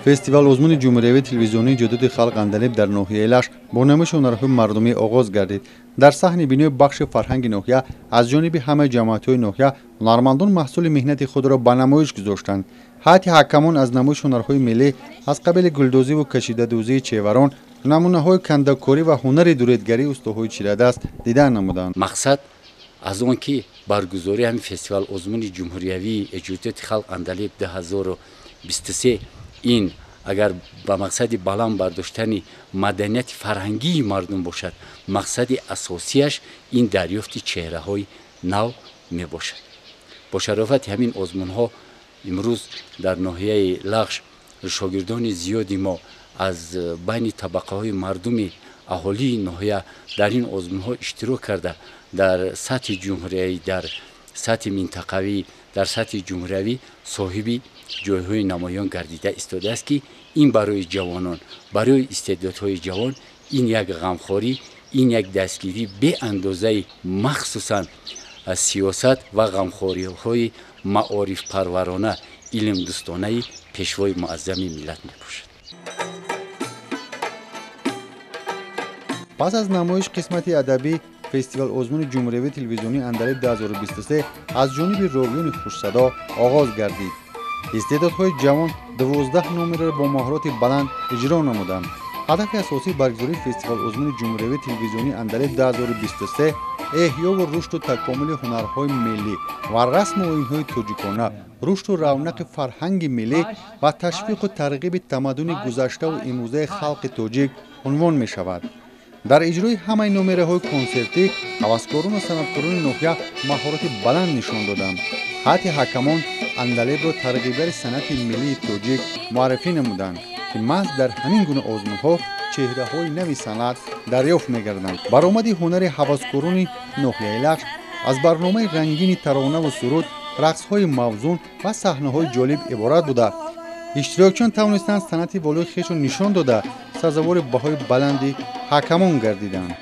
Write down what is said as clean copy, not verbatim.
Фестивал озмуни ҷумҳуриявии телевизионии ҷудуди халқ Андалиб дар ноҳияи Лахш бо намоиши ҳунарҳои мардумӣ оғоз гардид. Дар саҳни бинои бахши фарҳанги ноҳия аз ҷониби ҳамаи ҷамоатҳои ноҳия ҳунармандон маҳсули меҳнати худро ба намоиш гузоштанд. Ҳайати ҳакамон аз намоиши ҳунарҳои миллӣ аз қабили гулдӯзиву кашидадӯзии чеварон, намунаҳои кандакорӣ ва ҳунари дуредгарии устоҳои чирадаст дида намуданд. Мақсад аз он ки баргузории ҳамин фестивал озмуни ҷумҳуриявии эҷодиёти халқ Андалиб 2023 ин агар ба мақсади баланд бардоштани маданияти фарҳангии мардум бошад, мақсади асосияш ин дарёфти чеҳраҳои нав мебошад. Бо шарофати ҳамин озмунҳо имрӯз дар ноҳияи Лахш шогирдони зиёди мо аз байни табақаҳои мардуми аҳолии ноҳия дар ин озмунҳо иштирок карда, дар сатҳи ҷумҳуриявӣ, дар сатҳи минтақавӣ, дар сатҳи ҷумҳуриявӣ соҳиби ҷойҳои намоён гардида истодааст, ки ин барои ҷавонон, барои истеъдодҳои ҷавон ин як ғамхорӣ, ин як дастгирӣ беандозаи махсусан сиёсат ва ғамхориҳои маорифпарварона, илмдӯстонаи пешвои муаззами миллат мебошад. Пас аз намоиш қисмати адабӣ фестивал озмуни ҷумҳуриявии телевизионии Андалиб 2023 аз ҷониби ровиёни хушсадо оғоз гардид. Истеъдодҳои ҷавон 12 номерро бо маҳорати баланд иҷро намуданд. Ҳадафи асосии баргузории фестивал озмуни ҷумҳуриявии телевизионии Андалиб 2023 эҳёву рушду такомули ҳунарҳои миллӣ ва расму оинҳои тоҷикона, рушду равнақи фарҳанги миллӣ ва ташвиқу тарғиби тамаддуни гузаштаву имрӯзаи халқи тоҷик унвон мешавад. Дар иҷрои ҳамаи номераҳои консертӣ ҳаваскорону санъаткорони ноҳия маҳорати баланд нишон доданд. Ҳайати ҳакамон Андалибро тарғибгари санъати миллии тоҷик муаррифӣ намуданд, ки маҳз дар ҳамин гуна озмунҳо чеҳраҳои нави санъат дарёфт мегарданд. Баромади ҳунари ҳаваскорони ноҳияи Лахш аз барномаи рангини таронаву суруд, рақсҳои мавзун ва саҳнаҳои ҷолиб иборат буда, иштирокчиён тавонистанд санъати волои хешро нишон дода, сазовори баҳои баланди ҳакамон гардиданд.